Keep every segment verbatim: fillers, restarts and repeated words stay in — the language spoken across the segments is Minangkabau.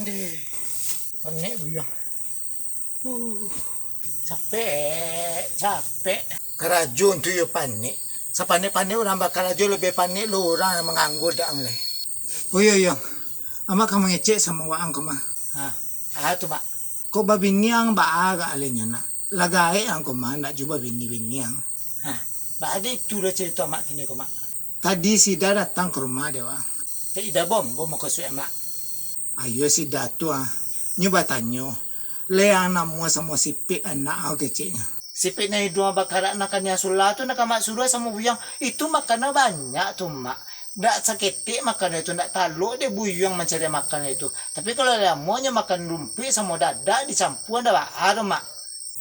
Deh, panek buyuang. Huh, capek, capek. Karajo tu yo panek. Sapanek-panek urang bakarajo, labiah panek lo urang nan manganggur dek ang lai. Oh iyo, Yuang. Amak ka mangecek samo waang ko mah. Ha, ah tu, Mak. Kok babini ang baa gak alenyo nak? Lah gaek ang ko mah, ndak juo babini-bini ang. Ha, baa dek itu lo carito Amak kini ko, Mak? Tadi Sida datang ka rumah dek waang. Tadi Ida bom, bom mako suek Amak. Ayo Sida tu ah. Nyo batanyo, Leang namuah samo sipik anak au keceknyo. Sipik nan iduang bakarak nan kaniang sula tu nan ka Mak suruah samo buyuang. Itu makan banyak tu, Mak. Dak saketek makan itu, dak talok dek buyuang mancari makan itu. Tapi kalau lamonyo makan rumpuik samo dadak dicampua, dak baa tu, Mak.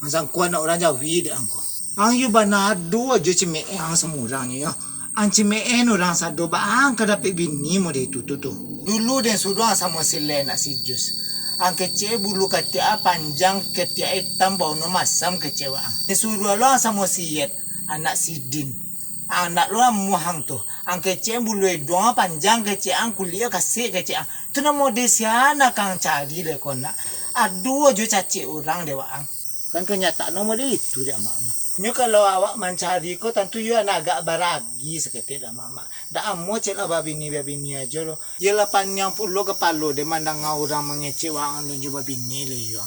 Ang sangko anak urang jawi dek ang ko. Ang yo bana ado ajo cimeeh ang samo urang nyo yo. Ang cimeeh urang sado, baa ang ka dapek bini model itu tu, tu. Dulu den suruah samo si Leh anak si Jus. Ang kecek bulu katiak panjang, katiak itam, bauno masam kecek waang. Den suruah lo ang samo si Yet, anak si Din. Anak lo amuah ang tu. Ang kecek bulu iduang panjang kecek ang, kulik kasek kecek ang. Tu nan model sia nan ka ang cari lai ko nak. Ado ajo cacek urang dek waang. Kan kanyataan model itu dek Amak mah. Nyo kalau awak mancari ko, tantu yo nan agak baragi saketek dek Amak mah. Dak amuah cek lah babini-babini ajo lo. Yo lah paniang pulo kapalo dek mandanga urang mangecek waang lo jo babini lo yo.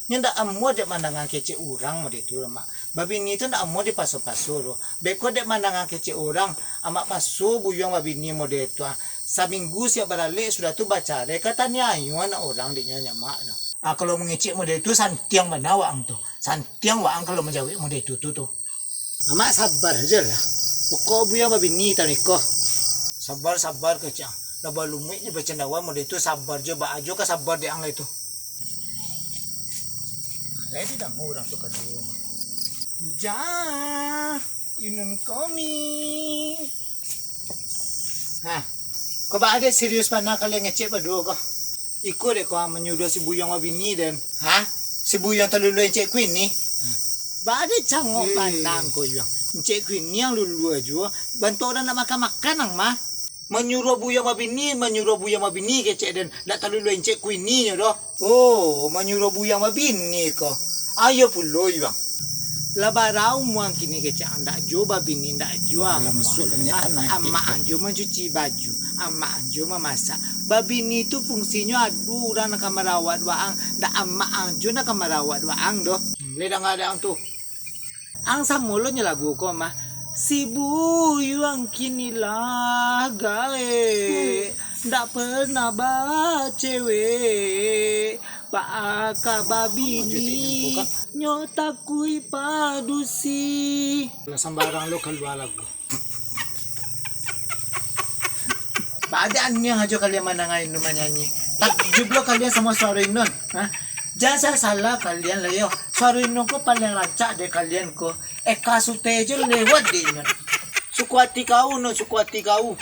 Nyo ndak amuah dek mandanga kecek urang model tu lo, Mak. Babini tu ndak amuah dipaso-paso lo. Beko dek mandanga kecek urang, Amak paso buyuang babini model tu ah. Saminggu siap baralek, sudah tu bacarai, ka taniayo anak urang dek nyo nyamak tu. Ah, kalau mangecek model tu, santiang bana waang tu. Santiang waang kalau manjawek model tu, tu, tu. Amak sabar ajo lah. Pokok buyuang babini taun iko. Sabar, sabar kecek ang. Lah balumuik jo bacandawan model tu, sabar jo, baa jo ka sabar dek ang lai tu. Lai didango urang tu kaduo. Jah, inun komi. Hah, ko baa dek serius bana kalian ngecek baduo ko? Iko dek ko manyuruah si buyuang babini den. Hah? Si buyuang taluluah encek kuini? Baa dek cangok Eh. bana ang ko, Yuang. Encek kuini ang luluah juo. Bantuak urang nak makan-makan ang mah. Manyuruah buyuang babini, manyuruah buyuang babini kecek den. Nak taluluah encek kuininyo doh. Oh, manyuruah buyuang babini ko. Ayo pulo, Yuang. Lah bara umua ang kini kecek ang, ndak juo babini, ndak juo Alah, amak. masuak lah minyak tanah, Amak ang juo mancuci baju, amak ang juo mamasak. Babini tu fungsinyo ado urang nan ka marawat waang, ndak amak ang juo nan ka marawat waang doh. Hmm, lai danga dek ang tu. Ang samo lo nyo lagu ko mah. Si buyuang kini lah gaek, ndak pernah bacewek. Baa ka babini, nyo takuik padusi. Lah sambarang lo kalua lagu. Baa dek aniang ajo kalian mandanga inun manyanyi. Takjub lo kalian samo suaro inun. Ha? Jan salah-salah kalian lah yo. Suaro inun ko paliang rancak dek kalian ko. Eka Sute jo lewat dek inun. Suko ati kau, Nun, suko ati kau.